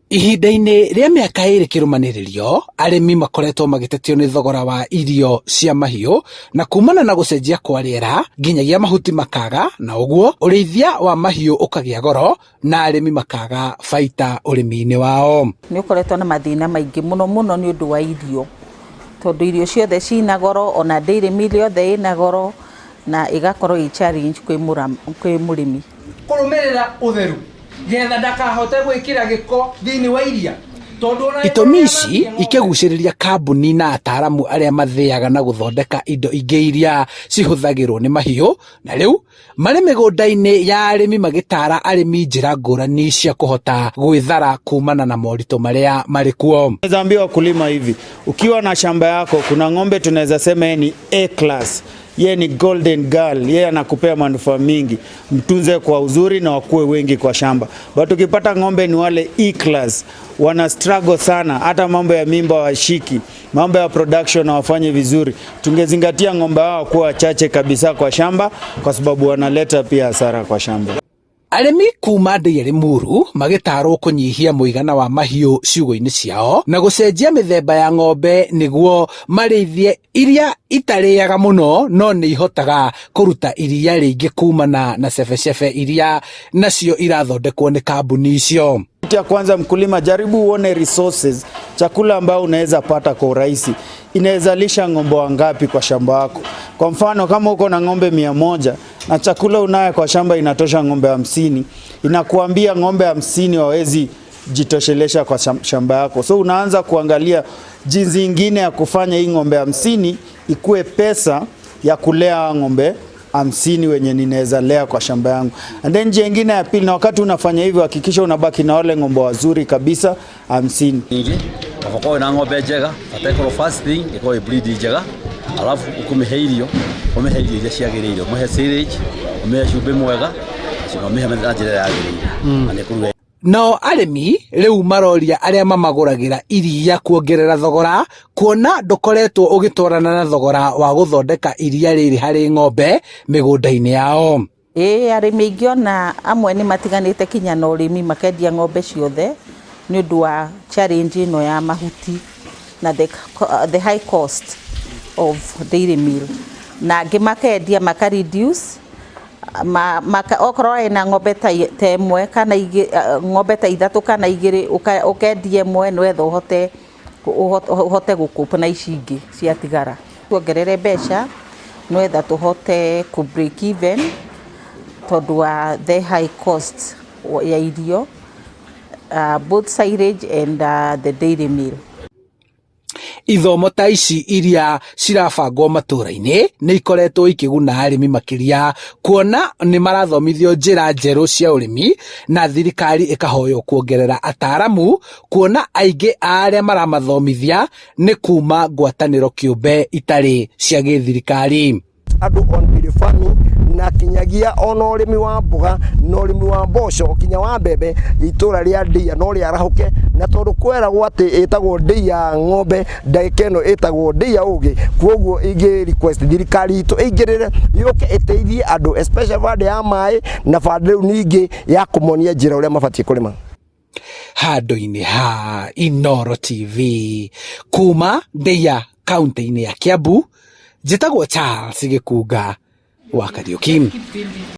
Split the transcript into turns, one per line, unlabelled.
Ihinda-inĩ rĩa mĩaka ĩrĩ kĩrũmanĩrĩrio, arĩmi makoretwo magĩtetio nĩ thogora wa irio cia mahiũ na kumana na gũcenjia kwa rĩera nginyagia mahuti makaga na ũguo ũrĩithia wa mahiũ ũkagĩa goro na arĩmi makaga baita ũrĩmi-inĩ wao.
Nĩ ũkoretwo na mathĩna maingĩ mũno mũno nĩ ũndũ wa irio, tondũ irio ciothe cina goro, ona dairy meal yothe ĩna goro, na ĩgakorwo ĩ challenge kwĩ mũrĩmi.
Kũrũmĩrĩra ũtheru getha ndakahote gwĩkĩra gĩko thĩinĩ wa iria tondũ ona
Itũmi ici ikĩgucĩrĩria kambuni na ataaramu arĩa mathĩaga na gũthondeka indo ingĩ iria cihũthagĩrwo nĩ mahiũ na rĩu marĩ mĩgũnda-inĩ ya arĩmi magĩtaara arĩmi njĩra ngũrani cia kũhota gwĩthara kumana na moritũ marĩa marĩ kuo.
Naweza ambia wakulima hivi, ukiwa na shamba yako kuna ng'ombe tunaweza sema yeye ni A class, yeye ni golden girl, yeye anakupea manufaa mingi, mtunze kwa uzuri na wakuwe wengi kwa shamba. But ukipata ng'ombe ni wale E class, wana struggle sana, hata mambo ya mimba washiki, mambo ya production hawafanye vizuri. Tungezingatia ng'ombe hao kuwa wachache kabisa kwa shamba, kwa sababu wanaleta pia hasara kwa shamba.
Arĩmi kuma Ndeiya Limuru magĩtarwo kũnyihia mũigana wa mahiũ ciugũ-inĩ ciao na gũcenjia mĩthemba ya ng'ombe nĩguo marĩithie iria itarĩaga mũno no nĩ ihotaga kũruta iria rĩingĩ kumana na cebecebe iria nacio irathondekwo nĩ kambuni icio.
Kitu ya kwanza, mkulima, jaribu uone resources, chakula ambayo unaweza pata kwa urahisi inaweza lisha ng'ombe wangapi kwa shamba yako. Kwa mfano kama uko na ng'ombe 100 na chakula unayo kwa shamba inatosha ng'ombe 50, inakuambia ng'ombe 50 wawezi jitoshelesha kwa shamba yako. So unaanza kuangalia jinsi ingine ya kufanya hii ng'ombe 50 ikuwe pesa ya kulea ng'ombe 50 wenye ninaweza lea kwa shamba yangu. And then njia ingine ya pili, na wakati unafanya hivyo hakikisha unabaki na wale ng'ombe wazuri kabisa 50.
Ningĩ kaba korwo na ng'ombe njega, bata ĩkorwo first thing ĩkorwo ĩ breed njega, alafu ũkũmĩhe irio, ũmĩhe irio iria ciagĩrĩire, ũmĩhe silage, ũmĩhe cumbĩ mwega, na ũmĩhe na njĩra ĩrĩa yagĩrĩire, na nĩ ĩkũruga.
Nao arĩmi rĩu maroria arĩa mamagũragĩra iria kuongerera thogora kuona ndũkoretwo ũgĩtwarana na thogora wa gũthondeka iria rĩrĩ harĩ ng'ombe mĩgũnda-inĩ yao.
Ĩĩ, arĩmi aingĩ ona amwe nĩ matiganĩte kinya na ũrĩmi, makendia ng'ombe ciothe nĩ ũndũ wa challenge ĩno ya mahuti na the high cost of dairy meal, na angĩ makendia maka reduce okorwo ena ng'ombe ta ĩmwe kana ng'ombe ta ithatũ kana igĩrĩ, ũkendia ĩmwe nĩgetha ũhote gũcope na ici ingĩ ciatigara. Tuongerere mbeca nĩgetha tũhote kũ break even tondũ wa the high cost ya irio, both silage and the dairy meal.
Ithomo ta ici iria cirabangwo matũra-inĩ nĩ ikoretwo ikĩguna arĩmi makĩria kuona nĩ marathomithio njĩra njerũ cia ũrĩmi, na thirikari ĩkahoywo kuongerera ataaramu kuona aingĩ a arĩa maramathomithia nĩ kuma ngwatanĩro kĩũmbe itarĩ cia gĩthirikari.
Andũ on dairy farming na kinyagia ona ũrĩmi wa mboga na ũrĩmi wa mboco kinya wa mbembe, itũra rĩa Ndeia no rĩarahũke, na tondũ kweragwo atĩ ĩtagwo Ndeia ng'ombe, ndagĩka ĩno ĩtagwo Ndeia ũgĩ. Koguo ingĩ request thirikari itũ ĩingĩrĩre, yũke ĩteithie andũ, especially bande ya maĩ na bande rĩu ningĩ ya kũmonia njĩra ũrĩa mabatiĩ kũrĩma.
Handũ-inĩ ha Inooro TV kuma Ndeia kaunti-inĩ ya Kiambu, njĩtagwo Charles Gĩkunga wa Kariũki.